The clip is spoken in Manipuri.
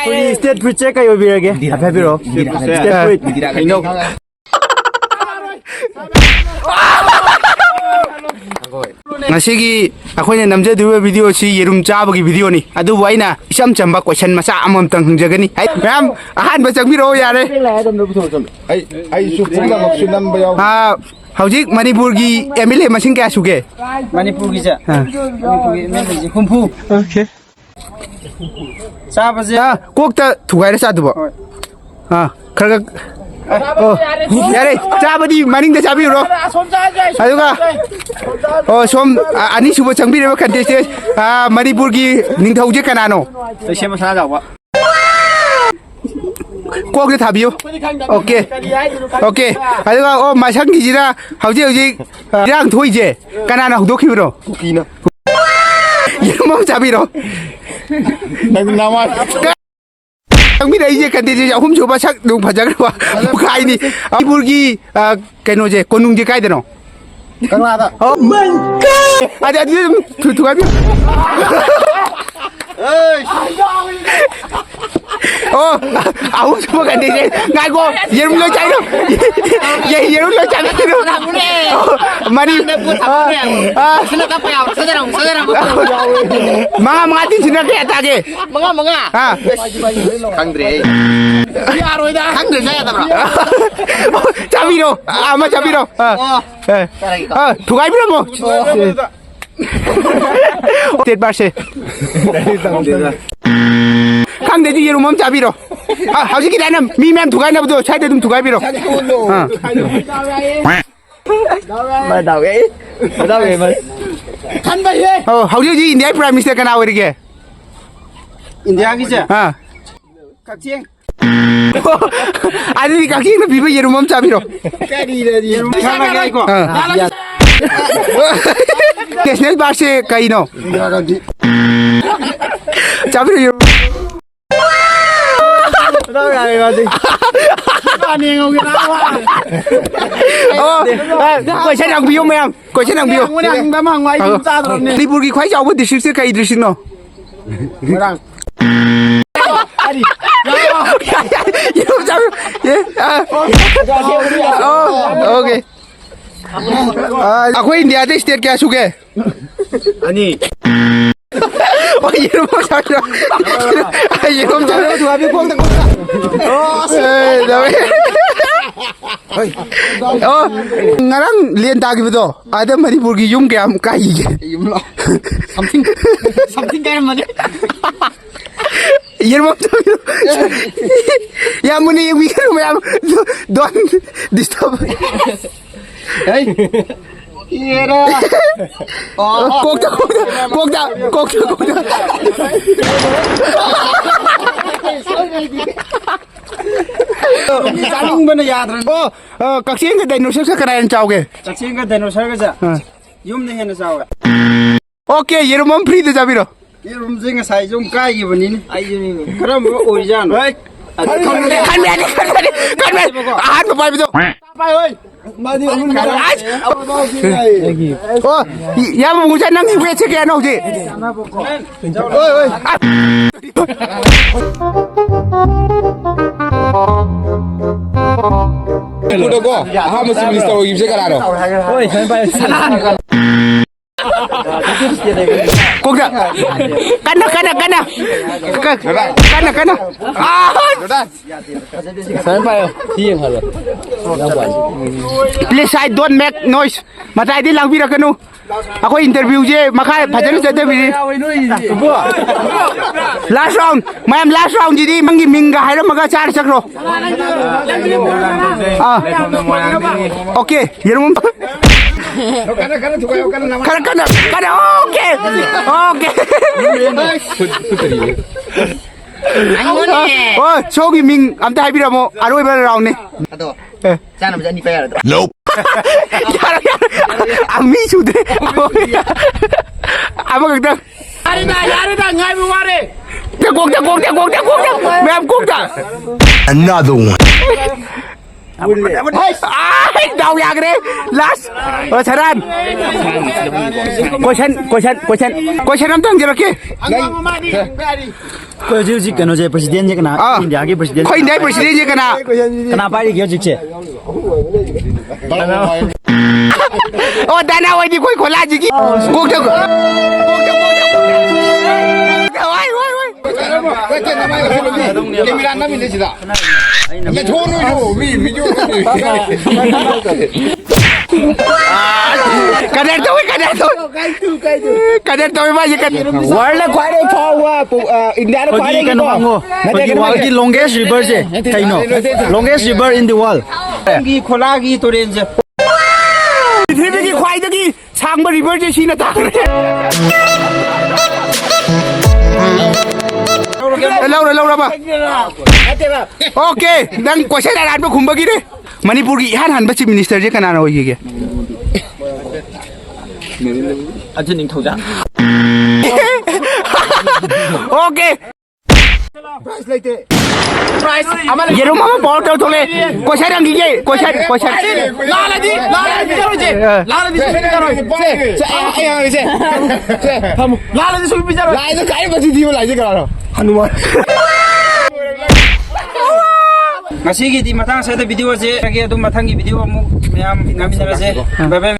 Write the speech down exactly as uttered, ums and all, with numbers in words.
ꯑꯩꯈꯣꯏꯒꯤ state breed ꯁꯦ ꯀꯩ ꯑꯣꯏꯕꯤꯔꯒꯦ? ꯍꯥꯏꯐꯦꯠ ꯍꯥꯏꯕꯤꯔꯛꯑꯣ꯫ State breed꯫ ꯍꯩꯅꯧ꯫ ꯉꯁꯤꯒꯤ ꯑꯩꯈꯣꯏꯅ ꯅꯝꯖꯗꯣꯔꯤꯕ video ꯁꯤ ꯌꯦꯔꯨꯝ ꯆꯥꯕꯒꯤ video ꯅꯤ꯫ ꯑꯗꯨꯕꯨ ꯑꯩꯅ ꯏꯆꯝ ꯆꯝꯕ question ꯃꯆꯥ ꯑꯃꯃꯝꯇꯪ ꯍꯪꯖꯒꯅꯤ꯫ ꯍꯥꯏ, ꯃꯌꯥꯝ ꯑꯍꯥꯟꯕ ꯆꯪꯕꯤꯔꯛꯑꯣ ꯌꯥꯔꯦ꯫ ꯑꯩ, ꯑꯩꯁꯨ ꯄꯨꯝꯅꯃꯛꯁꯨ ꯅꯝꯕ ꯌꯥꯎ- ꯑꯥ, ꯍꯧꯖꯤꯛ ꯃꯅꯤꯄꯨꯔꯒꯤ M L A ꯃꯁꯤꯡ ꯀꯌꯥ ꯁꯨꯒꯦ? ꯃꯅꯤꯄꯨꯔꯒꯤꯁꯦ? ꯑꯥ꯫ ꯃꯅꯤꯄꯨꯔꯒꯤ M L A ꯁꯦ ꯍꯨꯝꯐꯨ꯫ Okay꯫ ꯆꯥꯕꯁꯦ꯫ ꯑꯥ, ꯀꯣꯛꯇ ꯊꯨꯒꯥꯏꯔ ꯆꯥꯗꯨꯕ꯫ ꯍꯣꯏ꯫ ꯑꯥ, ꯈꯔ ꯈꯔ-, ꯑꯣ, ꯌꯥꯔꯦ, ꯆꯥꯕꯗꯤ ꯃꯅꯤꯡꯗ ꯆꯥꯕꯤꯔꯨꯔꯣ꯫ ꯑꯗꯨꯒ, ꯑꯣ, ꯁꯣꯝ, ꯑ-, ꯑꯅꯤꯁꯨꯕ ꯆꯪꯕꯤꯔꯤꯕ contestant, ꯑ, ꯃꯅꯤꯄꯨꯔꯒꯤ ꯅꯤꯡꯊꯧꯁꯦ ꯀꯅꯥꯅꯣ? ꯂꯩꯁꯦꯝꯕ ꯁꯅꯥꯖꯥꯎꯕ꯫ ꯀꯣꯛꯇ ꯊꯥꯕꯤꯌꯨ꯫ Okay꯫ Okay꯫ ꯑꯗꯨꯒ, ꯑꯣ, ꯃꯁꯪꯒꯤꯁꯤꯗ ꯍꯧꯖꯤꯛ ꯍꯧꯖꯤꯛ, ꯑ, ꯏꯔꯥꯡ ꯊꯣꯛꯏꯁꯦ ꯀꯅꯥꯅ ꯍꯧꯗꯣꯛꯈꯤꯕꯅꯣ? ꯀꯨꯀꯤꯅ꯫ ꯌꯦꯔꯨꯝ ꯑꯃ ꯆꯥꯕꯤꯔꯣ꯫ ꯅꯪ ꯅꯃꯥꯏ꯫ ꯆꯪꯕꯤꯔꯛꯏꯁꯦ contestant ꯑꯍꯨꯝꯁꯨꯕ ꯁꯛ ꯅꯨꯡ ꯐꯖꯈ꯭ꯔꯕ ꯄꯨꯈꯥꯏꯅꯤ꯫ ꯃꯅꯤꯄꯨꯔꯒꯤ, ꯑ, ꯀꯩꯅꯣꯁꯦ, ꯀꯣꯅꯨꯡꯁꯦ ꯀꯥꯏꯗꯅꯣ? ꯀꯪꯂꯥꯗ꯫ Oh my God! ꯑꯗꯨ, ꯑꯗꯨ ꯑꯗꯨꯝ ꯊꯨ-, ꯊꯨꯒꯥꯏꯕꯤꯌꯨ꯫ ꯑꯣ, ꯑꯍꯨꯝꯁꯨꯕ contestant ꯁꯦ꯫ ꯉꯥꯏꯈꯣ, ꯌꯦꯔꯨꯝ ꯂꯣꯏ ꯆꯥꯏꯅꯣ꯫ ꯌꯦ-, ꯌꯦꯔꯨꯝ ꯂꯣꯏ ꯆꯥꯏꯅꯣ꯫ ꯑꯣ, ꯃꯔꯤ꯫ ꯑꯥ, ꯑꯥ꯫ ꯃꯉꯥ, ꯃꯉꯥ ꯇꯤꯟꯁꯤꯅ ꯀꯌꯥ ꯇꯥꯒꯦ? ꯃꯉꯥ, ꯃꯉꯥ꯫ ꯑꯥ꯫ ꯈꯪꯗ꯭ꯔꯦ ꯑꯩ꯫ ꯌꯥꯔꯣꯏꯗ꯫ ꯈꯪꯗ꯭ꯔꯦ, ꯆꯥ ꯌꯥꯗꯕ꯭ꯔꯣ? ꯆꯥꯕꯤꯔꯣ꯫ ꯑꯥ, ꯑꯃ ꯆꯥꯕꯤꯔꯣ꯫ ꯑꯥ꯫ ꯑꯣ꯫ ꯑꯦ꯫ ꯆꯥꯔꯒꯦꯀꯣ꯫ ꯑꯥ, ꯊꯨꯒꯥꯏꯕꯤꯔꯝꯃꯣ꯫ ꯑꯣ꯫ State bird ꯁꯦ꯫ ꯈꯪꯗ꯭ꯔꯗꯤ ꯌꯦꯔꯨꯝ ꯑꯃ ꯆꯥꯕꯤꯔꯣ꯫ ꯑꯥ, ꯍꯧꯖꯤꯛꯀꯤ ꯑꯗꯥꯏꯅ ꯃꯤ ꯃꯌꯥꯝ ꯊꯨꯒꯥꯏꯅꯕꯗꯣ ꯁ꯭ꯋꯥꯏꯗ ꯑꯗꯨꯝ ꯊꯨꯒꯥꯏꯕꯤꯔꯣ꯫ ꯑꯥ꯫ ꯃꯗꯥꯎ ꯌꯥꯏ꯫ ꯃꯗꯥꯎ ꯌꯥꯏ, ꯃꯥ꯫ ꯈꯟꯕ ꯍꯦ꯫ ꯑꯣ, ꯍꯧꯖꯤꯛ ꯍꯧꯖꯤꯛ ꯏꯟꯗꯤꯌꯥꯒꯤ Prime Minister ꯀꯅꯥ ꯑꯣꯏꯔꯤꯒꯦ? ꯏꯟꯗꯤꯌꯥꯒꯤꯁꯦ? ꯑꯥ꯫ ꯀꯛꯆꯦꯡ꯫ ꯑꯗꯨꯗꯤ ꯀꯛꯆꯦꯡꯅ ꯄꯤꯕ ꯌꯦꯔꯨꯝ ꯑꯃ ꯆꯥꯕꯤꯔꯣ꯫ ꯀꯔꯤꯅꯣ ꯌꯦꯔꯨꯝ ꯆꯥꯕꯤꯔꯣ? ꯑꯥ꯫ National bird ꯁꯦ ꯀꯩꯅꯣ? ꯏꯟꯗꯤꯔꯥ ꯒꯥꯟꯙꯤ꯫ ꯆꯥꯕꯤꯔꯣ ꯌꯦꯔꯨꯝ꯫ ꯃꯗꯥꯎ ꯌꯥꯏ ꯃꯥꯗꯤ꯫ ꯃꯥꯅꯦ ꯉꯧꯒꯦ ꯅꯥꯕ꯫ ꯑꯣ, ꯑ, question ꯍꯪꯕꯤꯌꯨ ꯃꯌꯥꯝ, question ꯍꯪꯕꯤꯌꯨ꯫ ꯍꯪꯉꯨꯅꯦ, ꯍꯪꯕ ꯑꯃ ꯍꯪꯉꯨ, ꯑꯩ ꯑꯗꯨꯝ ꯆꯥꯗ꯭ꯔꯕꯅꯦ꯫ ꯃꯅꯤꯄꯨꯔꯒꯤ ꯈ꯭ꯋꯥꯏ ꯆꯥꯎꯕ district ꯁꯦ ꯀꯩ district ꯅꯣ? ꯃꯣꯏꯔꯥꯡ꯫ ꯑꯩꯈꯣꯏ ꯏꯟꯗꯤꯌꯥꯗ ꯁ꯭ꯇꯦꯠ ꯀꯌꯥ ꯁꯨꯒꯦ? ꯑꯅꯤ꯫ ꯑꯣ, ꯌꯦꯔꯨꯝ ꯑꯃ ꯆꯥꯕꯤꯔꯣ꯫ ꯑꯩ ꯌꯦꯔꯨꯝ ꯆꯥꯕꯤꯔꯣ꯫ ꯑꯦ, ꯇꯧꯋꯦ꯫ ꯑꯣ, ꯉꯔꯥꯡ ꯂꯦꯟ ꯇꯥꯈꯤꯕꯗꯣ, ꯑꯗ ꯃꯅꯤꯄꯨꯔꯒꯤ ꯌꯨꯝ ꯀꯌꯥꯝ ꯀꯥꯏꯈꯤꯒꯦ? ꯌꯨꯝꯂꯣ? Something, something ꯀꯥꯏꯔꯝꯃꯅꯤ꯫ ꯌꯦꯔꯨꯝ ꯑꯝ ꯆꯥꯕꯤꯔꯣ꯫ ꯌꯥꯝ ꯃꯨꯟꯅ ꯌꯦꯡꯕꯤꯒꯅꯨ ꯃꯌꯥꯝ꯫ Don't disturb꯫ ꯍꯩ꯫ ꯌꯦꯔꯥ꯫ ꯀꯣꯛꯇ, ꯀꯣꯛꯇ, ꯀꯣꯛꯇ, ꯀꯣꯛꯇ, ꯀꯣꯛꯇ꯫ ꯆꯥꯅꯤꯡꯕꯅ ꯌꯥꯗ꯭ꯔꯦ꯫ ꯑꯣ, ꯑ, ꯀꯛꯆꯦꯡꯒ dinosaurꯒ ꯀꯅꯥ ꯍꯦꯟꯅ ꯆꯥꯎꯒꯦ? ꯀꯛꯆꯦꯡꯒ dinosaurꯒꯁꯦ ꯑ꯫ ꯌꯨꯝꯅ ꯍꯦꯟꯅ ꯆꯥꯎꯋꯦ꯫ OK, ꯌꯦꯔꯨꯝ ꯑꯃ freeꯗ ꯆꯥꯕꯤꯔꯣ꯫ ꯌꯦꯔꯨꯝꯁꯦ ꯉꯁꯥꯏꯁꯨ ꯑꯃꯨꯛ ꯀꯥꯏꯈꯤꯕꯅꯤꯅꯦ꯫ ꯑꯩꯁꯨꯅꯤꯅꯦ꯫ ꯀꯔꯝꯕ ꯑꯣꯏꯔꯤꯖꯥꯠꯅꯣ? ꯍꯣꯏ꯫ ꯑꯗꯨ ꯈꯟꯕ ꯌꯥꯗꯦ, ꯈꯟꯕ ꯌꯥꯗꯦ, ꯈꯟꯕ ꯌꯥꯗꯦ꯫ ꯑꯍꯥꯟꯕ ꯄꯥꯏꯕꯗꯣ꯫ ꯄꯥꯏ ꯍꯣꯏ꯫ ꯃꯥꯗꯤ ꯑꯍꯨꯝ ꯈꯔ ꯑꯁ! ꯑꯣ, ꯏꯌꯥꯝꯕ ꯃꯨꯁꯥ, ꯅꯪꯒꯤ weightꯁꯦ ꯀꯌꯥꯅꯣ ꯍꯧꯖꯤꯛ? ꯍꯣꯏ, ꯍꯣꯏ꯫ ꯀꯣ, ꯑꯍꯥꯟꯕ chief minister ꯑꯣꯏꯈꯤꯕꯁꯦ ꯀꯅꯥꯅꯣ? ꯍꯣꯏ, ꯁꯨꯃꯥꯏꯅ ꯄꯥꯏꯌꯨ꯫ ꯀꯣꯛꯇ꯫ ꯀꯟꯅ, ꯀꯟꯅ, ꯀꯟꯅ꯫ ꯀ-, ꯀꯟꯅ, ꯀꯟꯅ꯫ ꯑꯥ! ꯁꯨꯃꯥꯏꯅ ꯄꯥꯏꯌꯣ꯫ ꯁꯤ ꯌꯦꯡꯍꯜꯂꯣ꯫ Please, I don't make noise. ꯃꯇꯥꯏꯗꯤ ꯂꯥꯡꯕꯤꯔꯛꯀꯅꯨ꯫ ꯑꯩꯈꯣꯏ interviewꯁꯦ ꯃꯈꯥ ꯐꯖꯅ ꯆꯠꯊꯕꯤꯔꯤ꯫ Last round꯫ ꯃꯌꯥꯝ, last roundꯁꯤꯗꯤ ꯅꯪꯒꯤ ꯃꯤꯡꯒ ꯍꯥꯏꯔꯝꯃꯒ ꯆꯥꯔ ꯆꯠꯈ꯭ꯔꯣ꯫ ꯑꯥ꯫ OK, ꯌꯦꯔꯨꯝ꯫ ꯈꯔ ꯀꯟꯅ, ꯀꯟꯅ, OK, OK꯫ ꯑꯣ, ꯁꯣꯝꯒꯤ ꯃꯤꯡ ꯑꯝꯇ ꯍꯥꯏꯕꯤꯔꯝꯃꯣ, ꯑꯔꯣꯏꯕ roundꯅꯤ꯫ ꯑꯗꯣ, ꯑꯦ꯫ ꯆꯥꯅꯕꯁꯦ ꯑꯅꯤ ꯄꯥꯏ ꯌꯥꯔꯗ꯭ꯔꯣ? ꯌꯥꯔꯣꯏ, ꯌꯥꯔꯣꯏ꯫ ꯑ, ꯃꯤ ꯁꯨꯗ꯭ꯔꯦ꯫ ꯑꯃꯈꯛꯇꯪ꯫ ꯌꯥꯔꯦꯗ, ꯌꯥꯔꯦꯗ, ꯉꯥꯏꯕ ꯋꯥꯔꯦ꯫ ꯀꯣꯛꯇ, ꯀꯣꯛꯇ, ꯀꯣꯛꯇ, ꯀꯣꯛꯇ꯫ ꯃꯌꯥꯝ ꯀꯣꯛꯇ꯫ Another one꯫ ꯑꯥꯏ, ꯗꯥꯎ ꯌꯥꯈ꯭ꯔꯦ꯫ Last꯫ ꯑꯣ, ꯁꯔꯥꯟ꯫ Question, question, question꯫ Question ꯑꯝꯇ ꯍꯪꯖꯔꯛꯀꯦ꯫ ꯑꯩꯈꯣꯏ ꯍꯧꯖꯤꯛ ꯍꯧꯖꯤꯛ ꯀꯩꯅꯣꯁꯦ, presidentꯁꯦ ꯀꯅꯥ? ꯑꯥ꯫ Indiaꯒꯤ president ꯑꯩꯈꯣꯏ Indiaꯒꯤ presidentꯁꯦ ꯀꯅꯥ? ꯀꯅꯥ ꯄꯥꯏꯔꯤꯒꯦ ꯍꯧꯖꯤꯛꯁꯦ? ꯑꯣ, ꯗꯥꯅꯥ ꯍꯣꯏꯗꯤ ꯑꯩꯈꯣꯏ ꯈꯣꯂꯥꯁꯤꯒꯤ ꯀꯣꯛꯇ, ꯀꯣꯛꯇ, ꯀꯣꯛꯇ, ꯀꯣꯛꯇ꯫ ꯋꯥꯏ, ꯋꯥꯏ, ꯋꯥꯏ꯫ ꯀꯦꯃꯦꯔꯥ ꯅꯝꯃꯤꯅꯦ ꯁꯤꯗ꯫ ꯃꯦꯊꯣꯟ ꯑꯣꯏꯔꯣ, ꯃꯤ ꯚꯤꯗꯤꯑꯣ ꯅꯝꯃꯤ꯫ ꯀꯗꯔ ꯇꯧꯏ, ꯀꯗꯔ ꯇꯧꯏ꯫ ꯀꯗꯔ ꯇꯧꯏ ꯃꯥꯏꯁꯦ, ꯀꯗꯔ꯫ ꯋꯥꯔꯜꯗ ꯈ꯭ꯋꯥꯏꯗꯒꯤ ꯐꯥꯎꯕ, ꯄꯨ-, ꯑ, ꯏꯟꯗꯤꯌꯥꯗ ꯍꯧꯖꯤꯛ ꯈ꯭ꯋꯥꯏꯗꯒꯤ ꯀꯩꯅꯣ ꯀꯣ꯫ ꯍꯪꯉꯣ꯫ ꯅꯠꯇꯦ, ꯍꯧꯖꯤꯛ ꯀꯩꯅꯣ ꯋꯥꯔꯜꯒꯤ ꯍꯪꯒꯦ꯫ Longest riverꯁꯦ ꯅꯠꯇꯦ, ꯀꯩꯅꯣ? ꯅꯠꯇꯦ, ꯅꯠꯇꯦ꯫ Longest river in the world꯫ ꯈꯣꯂꯥꯒꯤ, ꯈꯣꯂꯥꯒꯤ ꯇꯨꯔꯦꯟꯁꯦ꯫ ꯄ꯭ꯔꯤꯊꯤꯕꯤꯒꯤ ꯈ꯭ꯋꯥꯏꯗꯒꯤ ꯁꯥꯡꯕ riverꯁꯦ ꯁꯤꯅ ꯇꯥꯈ꯭ꯔꯦ꯫ ꯂꯧꯔ, ꯂꯧꯔꯕ? Okay, ꯅꯪ question ꯑꯔꯥꯟꯕ ꯈꯨꯝꯕꯒꯤꯅꯦ꯫ ꯃꯅꯤꯄꯨꯔꯒꯤ ꯏꯍꯥꯟ ꯍꯥꯟꯕ Chief Ministerꯁꯦ ꯀꯅꯥꯅ ꯑꯣꯏꯈꯤꯒꯦ? ꯑꯗꯨ ꯅꯤꯡꯊꯧꯖꯥ꯫ Okay꯫ Prize ꯂꯩꯇꯦ꯫ Prize ꯑꯃ ꯂꯩ꯫ ꯌꯦꯔꯨꯝ ꯑꯃ power ꯇꯧꯔ ꯊꯣꯛꯂꯛꯑꯦ꯫ Question ꯍꯪꯈꯤꯒꯦ, question, question꯫ ꯂꯥꯜꯂꯗꯤ, ꯂꯥꯜꯂꯗꯤ ꯄꯤꯖꯔꯣꯏꯁꯦ꯫ ꯑ꯫ ꯂꯥꯜꯂꯗꯤ ꯁꯨꯡꯄꯤ ꯄꯤꯖꯔꯣꯏ꯫ ꯁꯦ, ꯁꯦ, ꯑꯩ, ꯑꯩ ꯍꯪꯉꯒꯦ, ꯁꯦ꯫ ꯁꯦ꯫ ꯐꯝꯃꯨ꯫ ꯂꯥꯜꯂꯗꯤ ꯁꯨꯡꯄꯤ ꯄꯤꯖꯔꯣꯏ꯫ ꯂꯥꯏꯗ ꯈ꯭ꯋꯥꯏ ꯃꯆꯤꯟ ꯊꯤꯕ ꯂꯥꯏꯁꯦ ꯀꯅꯥꯅꯣ? ꯍꯅꯨꯃꯥꯟ꯫ ꯉꯁꯤꯒꯤꯗꯤ ꯃꯇꯥꯡ ꯑꯁꯤꯗ videoꯁꯦ ꯂꯣꯏꯁꯤꯜꯂꯒꯦ꯫ ꯑꯗꯨꯝ ꯃꯊꯪꯒꯤ video ꯑꯃꯨꯛ ꯃꯌꯥꯝ ꯉꯥꯏꯃꯤꯟꯅꯔꯁꯦ꯫ Bye bye꯫